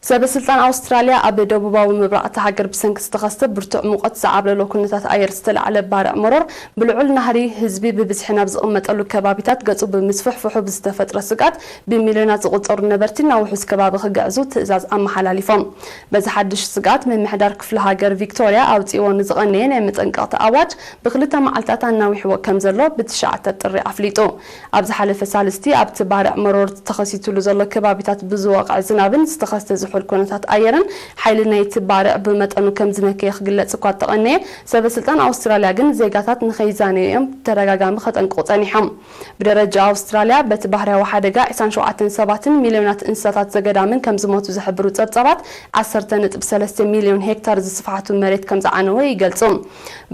ሰበ ስልጣን ኣውስትራልያ ኣብ ደቡባዊ ምብራቕ እታ ሃገር ብሰንኪ ዝተኸስተ ብርቱዕ ሙቐት ዝዓብለሎ ኩነታት ኣየር ዝተላዕለ ባርዕ መሮር ብልዑል ናህሪ ህዝቢ ብብዝሒ ናብ ዝቕመጠሉ ከባቢታት ገጹ ብምስፍሕፍሑ ብዝተፈጥረ ስግኣት ብሚልዮናት ዝቑጸሩ ነበርቲ ናብ ውሑስ ከባቢ ክግዕዙ ትእዛዝ ኣመሓላሊፎም። በዚ ሓድሽ ስግኣት ምምሕዳር ክፍለ ሃገር ቪክቶርያ ኣውጺእዎ ንዝቐነየ ናይ መጠንቀቕታ ኣዋጅ ብክልተ መዓልታት ኣናዊሕዎ ከም ዘሎ ብትሽዓተ ጥሪ ኣፍሊጡ። ኣብ ዝሓለፈ ሳልስቲ ኣብቲ ባርዕ መሮር ተኸሲትሉ ዘሎ ከባቢታት ብዝወቕዐ ዝናብን ዝተኸስተ ዝሑል ኩነታት ኣየርን ሓይሊ ናይቲ ባርዕ ብመጠኑ ከም ዝነከየ ክግለጽ እኳ ተቐነየ፣ ሰበ ስልጣን ኣውስትራልያ ግን ዜጋታት ንኸይዛነዩ እዮም ብተደጋጋሚ ከጠንቅቑ ጸኒሖም። ብደረጃ ኣውስትራልያ በቲ ባህርያዊ ሓደጋ ዕስራን ሸውዓተን ሰባትን ሚልዮናት እንስሳታት ዘገዳምን ከም ዝሞቱ ዝሕብሩ ጸብጻባት ዓሰርተ ነጥቢ ሰለስተ ሚልዮን ሄክታር ዝስፍሓቱ መሬት ከም ዝዓነወ ይገልጹ።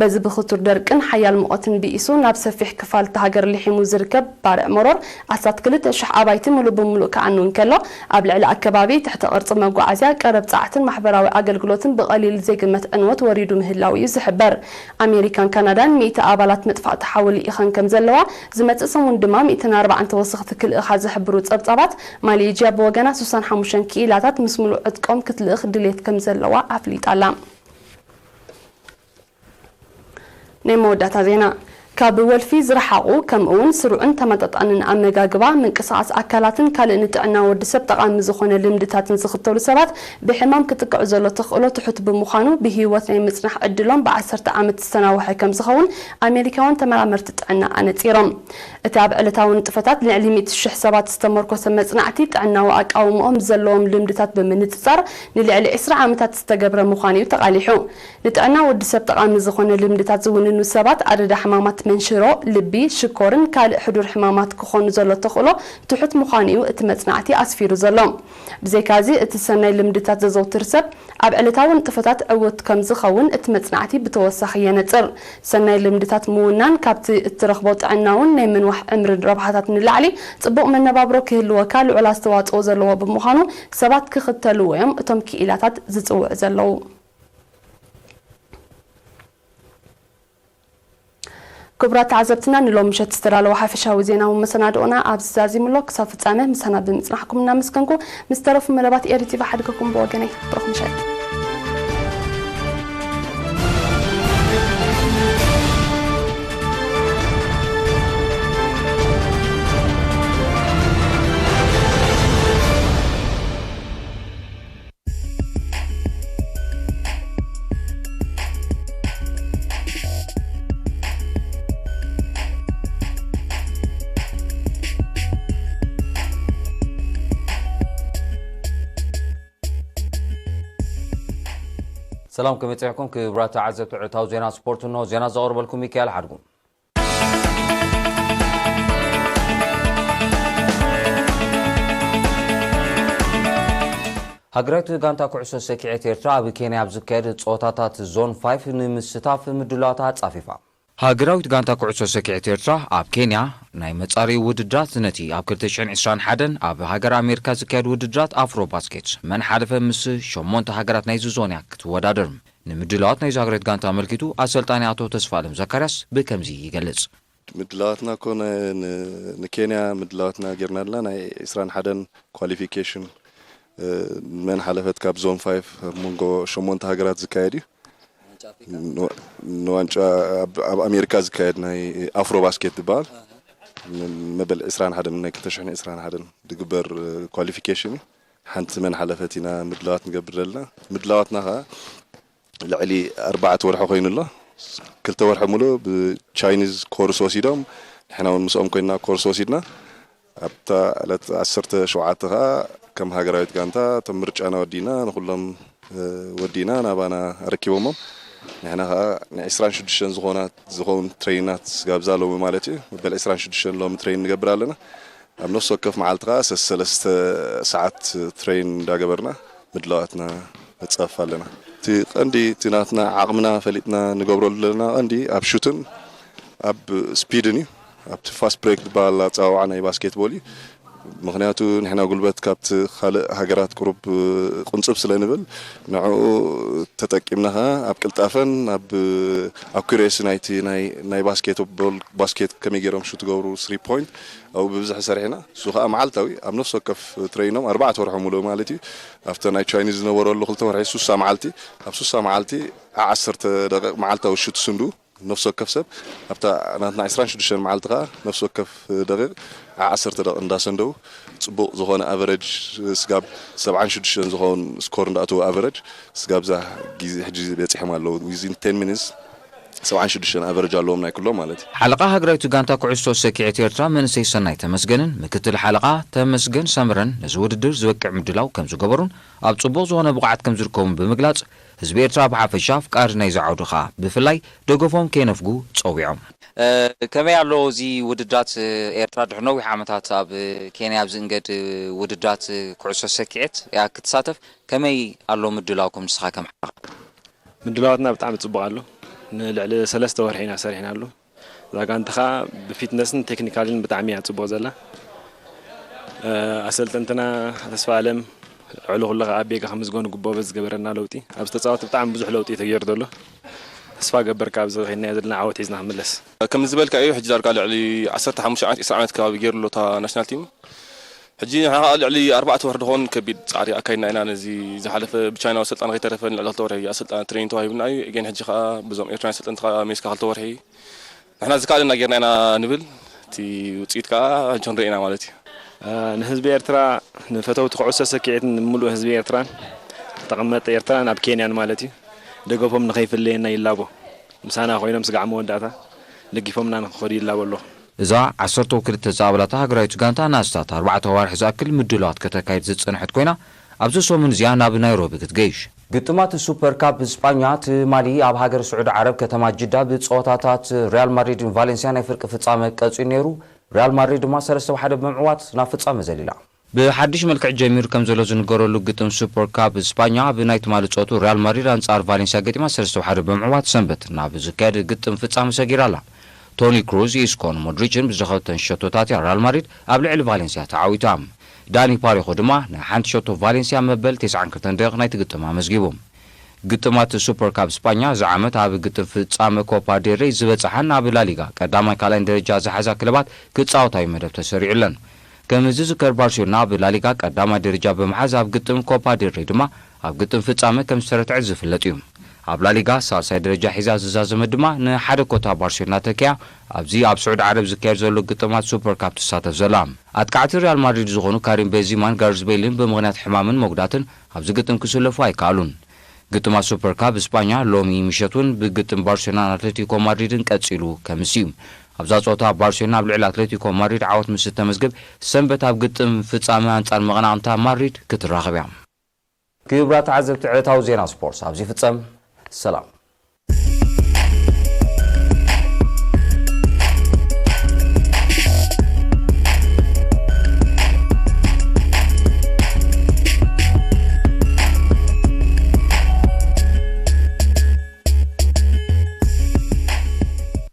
በዚ ብኽቱር ደርቅን ሓያል ሙቐትን ብኢሱ ናብ ሰፊሕ ክፋል እታ ሃገር ልሒሙ ዝርከብ ባርዕ መሮር ኣስታት ክልተ ሽሕ ኣባይቲ ሙሉእ ብሙሉእ ክዓኑ እንከሎ፣ ኣብ ልዕሊ ኣከባቢ፣ ትሕተ ቅርጺ መጓዓዝያ፣ ቀረብ ጸዓትን ማሕበራዊ ኣገልግሎትን ብቐሊል ዘይግመት ዕንወት ወሪዱ ምህላው እዩ ዝሕበር። ኣሜሪካን ካናዳን ሚእቲ ኣባላት መጥፋእቲ ሓዊ ልኢኸን ከም ዘለዋ፣ ዝመጽእ ሰሙን ድማ ሚእትን ኣርባዓን ተወሰኽቲ ክልእኻ ዝሕብሩ ጸብጻባት፣ ማሌዥያ ብወገና ስሳን ሓሙሽተን ክኢላታት ምስ ሙሉእ ዕጥቆም ክትልእኽ ድሌት ከም ዘለዋ ኣፍሊጣ ኣላ። ናይ መወዳእታ ዜና። ካብ ወልፊ ዝረሓቑ፣ ከምኡ እውን ስሩዕን ተመጣጣንን ኣመጋግባ፣ ምንቅስቓስ ኣካላትን ካልእ ንጥዕና ወዲ ሰብ ጠቓሚ ዝኾነ ልምድታትን ዝኽተሉ ሰባት፣ ብሕማም ክጥቅዑ ዘሎ ተኽእሎ ትሑት ብምዃኑ፣ ብህይወት ናይ ምጽናሕ ዕድሎም ብዓሰርተ ዓመት ዝተናውሐ ከም ዝኸውን ኣሜሪካውያን ተመራመርቲ ጥዕና ኣነጺሮም። እቲ ኣብ ዕለታዊ ንጥፈታት ልዕሊ ሚእቲ ሽሕ ሰባት ዝተመርኮሰ መጽናዕቲ፣ ጥዕናዊ ኣቃውምኦም ዘለዎም ልምድታት ብምንጽጻር ንልዕሊ ዕስራ ዓመታት ዝተገብረ ምዃኑ እዩ ተቓሊሑ። ንጥዕና ወዲ ሰብ ጠቓሚ ዝኾነ ልምድታት ዝውንኑ ሰባት ኣደዳ ሕማማት መንሽሮ፣ ልቢ፣ ሽኮርን ካልእ ሕዱር ሕማማት ክኾኑ ዘሎ ተኽእሎ ትሑት ምዃኑ እዩ እቲ መጽናዕቲ ኣስፊሩ ዘሎ። ብዘይካዚ፣ እቲ ሰናይ ልምድታት ዘዘውትር ሰብ ኣብ ዕለታዊ ንጥፈታት ዕዉት ከም ዝኸውን እቲ መጽናዕቲ ብተወሳኺ የነጽር። ሰናይ ልምድታት ምውናን ካብቲ እትረኽቦ ጥዕናውን ናይ ምንዋሕ ዕምርን ረብሓታት ንላዕሊ፣ ጽቡቕ መነባብሮ ክህልወካ ልዑል ኣስተዋጽኦ ዘለዎ ብምዃኑ፣ ሰባት ክኽተልዎ እዮም እቶም ክኢላታት ዝጽውዑ ዘለዉ። ክቡራት ተዓዘብትና፣ ንሎም ምሸት ዝተዳለወ ሓፈሻዊ ዜናዊ መሰናድኦና ኣብዚ ዛዚሙ ኣሎ። ክሳብ ፍጻመ ምሳና ብምጽናሕኩም እናመስገንኩ፣ ምስ ተረፉ መደባት ኤሪ ቲቪ ሓድገኩም ብወገነይ ብሩኽ ምሸት። ሰላም፣ ከመይ ጸኒሕኩም ክቡራት ተዓዘብቲ ዕለታዊ ዜና ስፖርት? እንሆ ዜና ዘቕርበልኩም ሚካኤል ሓድጉ። ሃገራዊት ጋንታ ኩዕሶ ሰኪዔት ኤርትራ ኣብ ኬንያ ኣብ ዝካየድ ጸወታታት ዞን ፋይፍ ንምስታፍ ምድላዋታ ኣጻፊፋ። ሃገራዊት ጋንታ ኩዕሶ ሰኪዔት ኤርትራ ኣብ ኬንያ ናይ መጻረዪ ውድድራት ነቲ ኣብ ክልተ ሽሕን ዕስራን ሓደን ኣብ ሃገር ኣሜሪካ ዝካየድ ውድድራት ኣፍሮ ባስኬት መን ሓለፈ ምስ ሸሞንተ ሃገራት ናይዚ ዞን እያ ክትወዳደር። ንምድላዋት ናይዚ ሃገራዊት ጋንታ ኣመልኪቱ ኣሰልጣኒ ኣቶ ተስፋኣለም ዘካርያስ ብከምዚ ይገልጽ። ምድላዋትና እኮ ን-፣ ን-፣ ንኬንያ ምድላዋትና ጌርና ኣለና። ናይ ዕስራን ሓደን ኳሊፊኬሽን፣ እ፣ መን ሓለፈት ካብ ዞን ፋይፍ ኣብ መንጎ ሸሞንተ ሃገራት ዝካየድ እዩ። ን-፣ ንዋንጫ ኣብ፣ ኣብ ኣሜሪካ ዝካየድ ናይ ኣፍሮ ባስኬት ዝበሃል ን-፣ መበል ዕስራን ሓደን፣ ናይ ክልተ ሽሕን ዕስራን ሓደን ዝግበር፣ እ፣ ኳሊፊኬሽን እዩ። ሓንቲ መን ሓለፈት ኢና ምድላዋት ንገብር ዘለና። ምድላዋትና ኸዓ ልዕሊ ኣርባዕተ ወርሒ ኮይኑ ኣሎ። ክልተ ወርሒ ሙሉእ ብቻይኒዝ ኮርስ ወሲዶም፣ ንሕና እውን ምስኦም ኮይንና ኮርስ ወሲድና። ኣብታ ዕለት ዓሰርተ ሸውዓተ ኸዓ ከም ሃገራዊት ጋንታ እቶም ምርጫና ወዲእና፣ ንኹሎም፣ እ፣ ወዲእና ናባና ኣረኪቦሞም። ንሕና ኸዓ ን ዕስራን ሽዱሽተን ዝኾና ዝኸውን ትሬይናት ስጋብ እዛ ሎሚ ማለት እዩ። መበል ዕስራን ሽዱሽተን ሎሚ ትሬይን ንገብር ኣለና። ኣብ ነፍሲ ወከፍ መዓልቲ ኸዓ ሰለስተ ሰዓት ትሬይን እንዳገበርና ምድላዋትና ነጻፍ ኣለና። እቲ ቀንዲ እቲ ናትና ዓቕምና ፈሊጥና ንገብረሉ ዘለና ቀንዲ ኣብ ሹትን ኣብ ስፒድን እዩ። ኣብቲ ፋስት ብሬክ ዝበሃል ኣጸዋውዓ ናይ ባስኬትቦል እዩ። ምኽንያቱ ንሕና ጉልበት ካብቲ ካልእ ሃገራት ቁሩብ ቁንጽብ ስለ ንብል ንዕኡ ተጠቂምና ኸዓ ኣብ ቅልጣፈን ኣብ ኣኩሬሲ ናይቲ ናይ ናይ ባስኬትቦል ባስኬት ከመይ ገይሮም ሹት ገብሩ ስሪ ፖይንት ኣብኡ ብብዝሒ ሰሪሕና። እሱ ኸዓ መዓልታዊ ኣብ ነፍሲ ወከፍ ትሬይኖም ኣርባዕተ ወርሒ ሙሉእ ማለት እዩ። ኣብተ ናይ ቻይኒዝ ዝነበረሉ ክልተ ወርሒ ሱሳ መዓልቲ ኣብ ሱሳ መዓልቲ ዓሰርተ ደቂቕ መዓልታዊ ሹት ስንዱ ነፍሲ ወከፍ ሰብ ኣብታ ናትና ዕስራን ሽዱሽተን መዓልቲ ኸዓ ነፍሲ ወከፍ ደቂቕ ዓሰርተ ደቂቕ እንዳሰንደው ጽቡቕ ዝኾነ ኣቨረጅ ስጋብ ሰብዓን ሽዱሽተን ዝኸውን ስኮር እንዳእተው ኣቨረጅ ስጋብ ዛ ግዜ ሕጂ በጺሖም ኣለዉ። ዊዝን ቴን ሚኒትስ ሰብዓን ሽዱሽተን ኣቨረጅ ኣለዎም ናይ ኩሎም ማለት እዩ። ሓለቓ ሃገራዊት ጋንታ ኩዕሶ ሰኪዔት ኤርትራ መንእሰይ ሰናይ ተመስገንን ምክትል ሓለቓ ተመስገን ሰምረን ነዚ ውድድር ዝበቅዕ ምድላው ከም ዝገበሩን ኣብ ጽቡቕ ዝኾነ ብቕዓት ከም ዝርከቡን ብምግላጽ ህዝቢ ኤርትራ ብሓፈሻ ኣፍቃሪ ናይዚ ዓውዲ ኸኣ ብፍላይ ደገፎም ከይነፍጉ ጸዊዖም። ከመይ ኣሎ እዚ ውድድራት? ኤርትራ ድሕሪ ነዊሕ ዓመታት ኣብ ኬንያ ኣብ ዝእንገድ ውድድራት ኩዕሶ ሰኪዔት እያ ክትሳተፍ። ከመይ ኣሎ ምድላውኩም ንስኻ ከም ሓለቓ? ምድላዋትና ብጣዕሚ ጽቡቕ ኣሎ። ንልዕሊ ሰለስተ ወርሒ ኢና ሰሪሕናሉ። እዛ ጋንታ ኸኣ ብፊትነስን ቴክኒካልን ብጣዕሚ እያ ጽቡቕ ዘላ። ኣሰልጠንትና ተስፋ ኣለም ዕሉ ኩለ ኸኣ ኣብ ቤጋ ከምዝገኑ ግቦ በዚ ዝገበረና ለውጢ ኣብዚ ተጻወቲ ብጣዕሚ ብዙሕ ለውጢ እዩ ተገይሩ ዘሎ። ተስፋ ገበር ካብ እዚ ኸይድናዮ ዘለና ዓወት ሒዝና ክንምለስ። ከም ዝበልካ እዩ ሕጂ ዳርጋ ልዕሊ ዓሰርተ ሓሙሽተ ዓመት ዕስራ ዓመት ከባቢ ገይሩ ኣሎ እታ ናሽናል ቲም። ሕጂ ንሕና ኸኣ ልዕሊ ኣርባዕተ ወርሒ ድኾን ከቢድ ጻዕሪ ኣካይድና ኢና። ነዚ ዝሓለፈ ብቻይናዊ ኣሰልጣን ከይተረፈ ንልዕሊ ክልተ ወርሒ ኣሰልጣን ትሬኒንግ ተዋሂቡና እዩ። ግን ሕጂ ኸኣ ብዞም ኤርትራውያን ኣሰልጠንቲ ኸኣ ሜስካ ክልተ ወርሒ ንሕና ዝከኣለና ጌርና ኢና ንብል። እቲ ውጽኢት ከኣ ሕጂ ክንርኢ ኢና ማለት እዩ። ንህዝቢ ኤርትራ ንፈተውቲ ኩዕሶ ሰኪዔትን ንምሉእ ህዝቢ ኤርትራን ተቐመጠ ኤርትራን ኣብ ኬንያን ማለት እዩ ደገፎም ንኸይፍለየና ይላቦ። ምሳና ኮይኖም ስጋዕ መወዳእታ ደጊፎምና ንክኸዱ ይላቦ ኣለኹ። እዛ ዓሰርተ ክልተ ዝኣባላታ ሃገራዊት ጋንታ ንኣስታት ኣርባዕተ ኣዋርሕ ዝኣክል ምድላዋት ከተካይድ ዝጸንሐት ኮይና ኣብዚ ሰሙን እዚኣ ናብ ናይሮቢ ክትገይሽ። ግጥማት ሱፐር ካፕ ስጳኛ ትማሊ ኣብ ሃገር ስዑዲ ዓረብ ከተማ ጅዳ ብጸወታታት ሪያል ማድሪድን ቫሌንሲያ ናይ ፍርቂ ፍጻመ ቀጺሉ ነይሩ። ሪያል ማድሪድ ድማ ሰለስተ ብሓደ ብምዕዋት ናብ ፍጻመ ዘሊላ። ብሓድሽ መልክዕ ጀሚሩ ከም ዘሎ ዝንገረሉ ግጥም ሱፐር ካፕ ስጳኛ ኣብ ናይ ትማሊ ጸወቱ ሪያል ማድሪድ ኣንጻር ቫሌንሲያ ገጢማ ሰለስተ ብሓደ ብምዕዋት ሰንበት ናብ ዝካየድ ግጥም ፍጻመ ሰጊራ ኣላ። ቶኒ ክሩዝ፣ ኢስኮን ሞድሪችን ብዝረኸብተን ሸቶታት እያ ሪያል ማድሪድ ኣብ ልዕሊ ቫሌንሲያ ተዓዊታ። ዳኒ ፓሬኾ ድማ ንሓንቲ ሸቶ ቫሌንሲያ መበል ተስዓን ክልተን ደቂቕ ናይቲ ግጥም ኣመዝጊቡ። ግጥማት ሱፐር ካፕ ስጳኛ እዚ ዓመት ኣብ ግጥም ፍጻመ ኮፓ ዴል ሬይ ዝበጽሓን ኣብ ላሊጋ ቀዳማይ ካልኣይን ደረጃ ዝሓዛ ክለባት ክጻወታ እዩ መደብ ተሰሪዑለን። ከም ዝዝከር ባርሴሎና ኣብ ላሊጋ ቀዳማይ ደረጃ ብምሓዝ ኣብ ግጥም ኮፓ ዴል ሬይ ድማ ኣብ ግጥም ፍጻመ ከም ዝተረትዐት ዝፍለጥ እዩ። ኣብ ላሊጋ ሳልሳይ ደረጃ ሒዛ ዝዛዘመት ድማ ንሓደ ኮታ ባርሴሎና ተኪያ ኣብዚ ኣብ ስዑዲ ዓረብ ዝካየድ ዘሎ ግጥማት ሱፐር ካፕ ትሳተፍ ዘላ። ኣጥቃዕቲ ሪያል ማድሪድ ዝኾኑ ካሪም ቤንዚማን ጋርዝ ቤይልን ብምኽንያት ሕማምን መጉዳትን ኣብዚ ግጥም ክስለፉ ኣይከኣሉን። ግጥማት ሱፐር ካፕ ስጳኛ ሎሚ ምሸት እውን ብግጥም ባርሴሎናን ኣትሌቲኮ ማድሪድን ቀጺሉ ከምሲ እዩ። ኣብዛ ጸወታ ባርሴሎና ኣብ ልዕሊ ኣትሌቲኮ ማድሪድ ዓወት ምስ እተመዝግብ ሰንበት ኣብ ግጥም ፍጻመ ኣንጻር መቐናቕንታ ማድሪድ ክትራኸብ እያ። ክቡራት ተዓዘብቲ ዕለታዊ ዜና ስፖርት ኣብዚ ይፍጸም። ሰላም።